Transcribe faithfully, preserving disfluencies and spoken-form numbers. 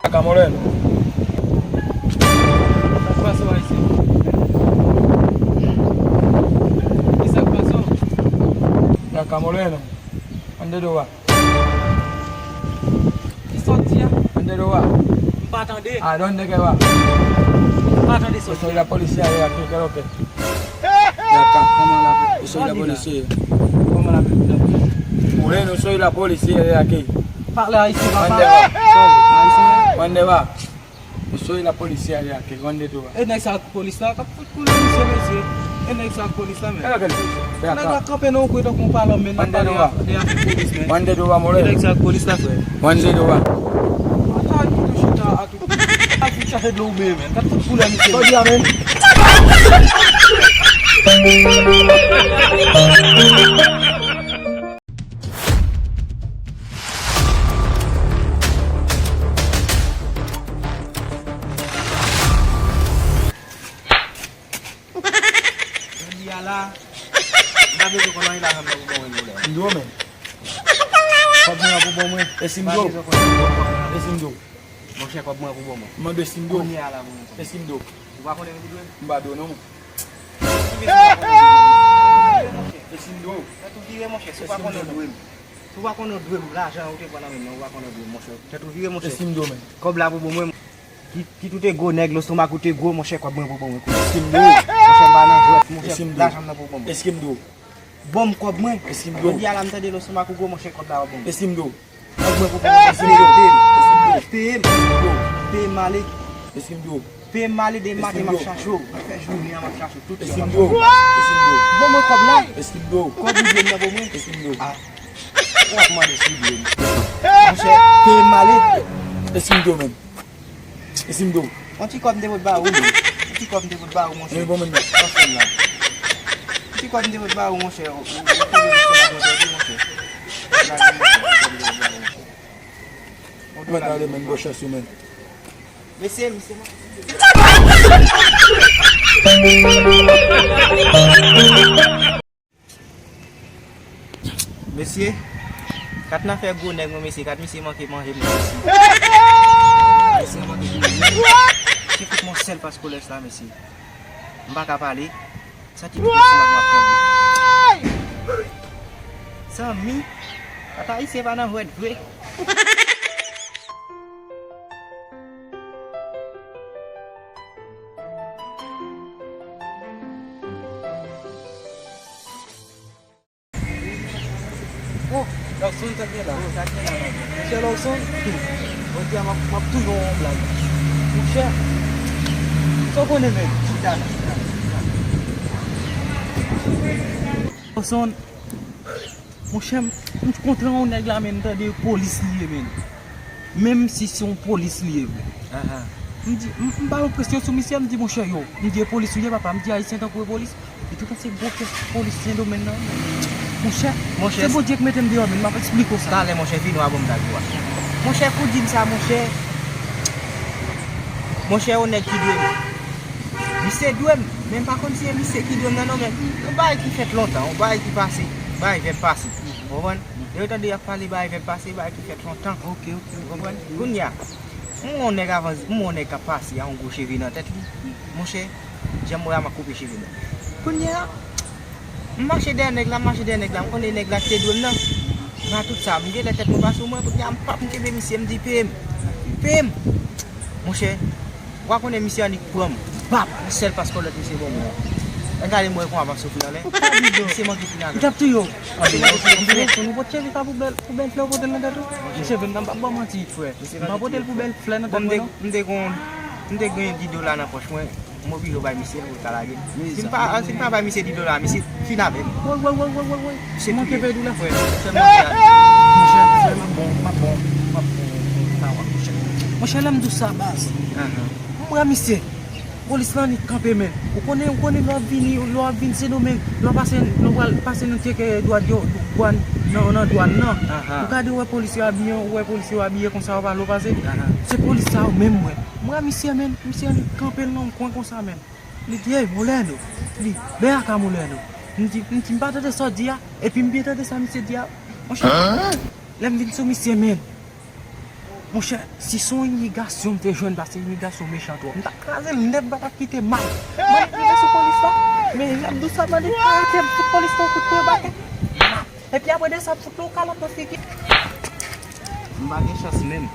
Kaka Moleno. Sa k pase w, Ayisyen? Kisa k pase w? Kaka Moleno. Ande do a. Kisa w di a? Ande do a. M pa tande. A donde que va? M pa tande sa w di a. Yo soy la policía de aquí, ¿qué es lo que? Kaka, kòman la? Yo soy la policía. Kòman la? Moreno, soy la policía de aquí. Pale ayisyen, papa. Ande va. Ayisyen. Ande va. Yo soy la policía de aquí. Ande tú vas. E nèg sa ak polis la, k ap fout koulè misye, mesye. E nèg sa ak polis la, men. Nèg la kanpe nan yon kwen tankou yon palòm, men, l ap pale de afè polis, men. Ande tú vas, Moreno. E nèg sa ak polis la, frè. Ande tú vas. Ata, nou tou chita, ata. Al fout chache dlo ou byen, men. Gad tout koulè misye. Jodi a, men. Jodi a la, m pa bezwen konn anyen lajan m nan pou bon mwen, Moleno. M di w, men. Kòb mwen an pou bon mwen. E si m di w? M pa bezwen konn anyen lajan m nan. E si m di w? Monchè, kòb mwen pou bon mwen. M mande si m dwe w. Kounye a la pou mwen. E si m dwe w? Ou pa konnen m dwe? M pa dwe w non, mwen. Ki bezwen ou pa konnen m dwe, monchè? E si m dwe w? Tèt ou vire, monchè, si ou pa konnen w dwe m. Si ou pa konnen w dwe m, lajan ou te pran nan men m nan, ou pa konnen w dwe m, monchè. Tèt ou vire, monchè. E si m dwe w, men? Kòb la pou bon mwen. Kit, kit ou te gwo nèg, lestomak ou te gwo, monchè, kòb mwen pou bon mwen. E si m dwe w? Monchè, m pa nan jwèt, monchè, lajan m nan pou bon mwen. E si m dwe w? Ban m kòb mwen. Eski m dwe w? Jodi a la m tande lestomak ou gwo, monchè, kòb la w ap ban m. Eski m dwe w? Kòb mwen pou ban m. Eski m dwe w? Peye m. Eski m dwe w? Peye m. Eski m dwe w? Peye m ale. Eski m dwe w? Peye m ale, de maten m ap chache w. M fè jounen an m ap chache w. Tout jou m ap chache w. Eski m dwe w? Eski m dwe w? Ban mwen kòb la. Eski m dwe w? Kòb ou dwe m nan ban mwen. Eski m dwe w? Ah. W ap mande si w dwe m. Monchè, peye m ale. Eski m dwe w menm? E si m dwe w? Yon ti kòb m te pot ba ou, men. Yon ti kòb m te pot ba ou, monchè. Men bon, men non. Yon ti kòb m te pot ba ou, monchè. Ou, ou, ou, monchè. Mwen gade men gòch sou men. Mesye, mesye. Mesye, kat nan fè gwo nèg mwen, mesye, kat misye manke manje m nan, mesye. Misye manke manje m. Misye fout mwen sèl pas kolèj la, mesye. M pa ka pale. Santi tout lestomak mwen ap fè m. Zanmi, kat ayisyen pa nan jwèt vre. Oh, Lawson, sa k gen la? Oh, sa k gen la, manje? Monchè Lawson, hmm, jodi a m ap, m ap touye w yon blag. Monchè, sa w konnen menm? Chita la, chita la, chita la. Lawson, monchè, m, m kontre yon nèg la, men m tande polis li ye, men. Menm si se yon polis li ye vre. Aha. M di, m, m ba yon presyon sou misye, m di, monchè, yo, m di, e polis ou ye, papa? M di, ayisyen tankou e polis. Li tou panse gwo kès polis Sendomeng nan. Monchè, monchè, se Bondye k mete m deyò, men m ap eksplike w sa. Talè, monchè, vini w a ban m tag ou a. Monchè, kou di m sa, monchè. Monchè, yon nèg ki dwe m. Misye dwe m, men m pa konn si e misye ki dwe m nan, non, men yon bagay ki fèt lontan, yon bagay ki pase, bagay vèb pase. Ou konprann? Lè yo tande y ap pale bagay vèb pase, bagay ki fèt lontan. Ok, ok, ok. Ou konprann? Kounye a, m wè yon nèg avan, m wè yon nèg k ap pase a, yon gwo cheve nan tèt li. Monchè, jan m wè a, m ap koupe cheve m. Kounye a, m mache dèyè nèg la, m mache dèyè nèg la, m konnen nèg la ki te dwe m nan. Nan tout sa, m genlè tèt mwen pase w mwen, kounye a, m pap, m kenbe misye, m di, peye m. Peye m. Monchè, w a konnen misye annik pran m. Bap! Yon sèl pas kolèt misye ban mwen. Gade mwen kòman m ap soufri anlè. Misye manke fin avè m. Misye manke fin avè m. Misye manke fin avè m. Ou pote cheve sa pou bèl, pou bèl flè ou pote l nan tèt ou? Cheve m nan, m p ap ba w manti, frè. M pa pote l pou bèl flè nan tèt mwen, non. M te, m te gon, m te gen di dola nan pòch mwen. M oblije bay misye l pou l ka lage m. Si m pa, si m pa bay misye di dola, misye fin avè m. Woy, woy, woy, woy, woy, woy. Misye touye m. Manke peye doulè, frè. Monchè, m ap bon, m ap bon, m ap bon, m ap bon, monchè. Monchè, lè m di w sa, baz. Ahan. M wè misye. Polis lan li kanpe, men. Ou konnen, ou konnen lè w ap vini, lè w ap vin Sendomeng, lè w pase, lè w pral pase nan tcheke dwat yo, dwàn nan, nan dwàn nan. Ahan. Ou gade, ou wè polis yo abiye, ou wè polis yo abiye konsa, yo pa lè w pase. Ahan. Se polis sa yo menm, mwen. M wè misye, men, misye li kanpe nan yon kwen konsa, men. Li di, "Ey, Moleno." Li, "Ven aka Moleno." M di, m di, "M pa tande sa w di a." Epi m byen tande sa misye di a. Monchè, lè m vin sou misye, men. Monchè, si se yon imigrasyon m te jwenn, paske imigrasyon mechan twòp, m t ap kraze l nèt, m pa t ap kite mal. Mande pou sou polis la. Men lè m di w sa, mande arete m, fout polis la yon kout pwen baka. Epi apre de sa, fout yon kalòt nan figi. M pa gen chans menm.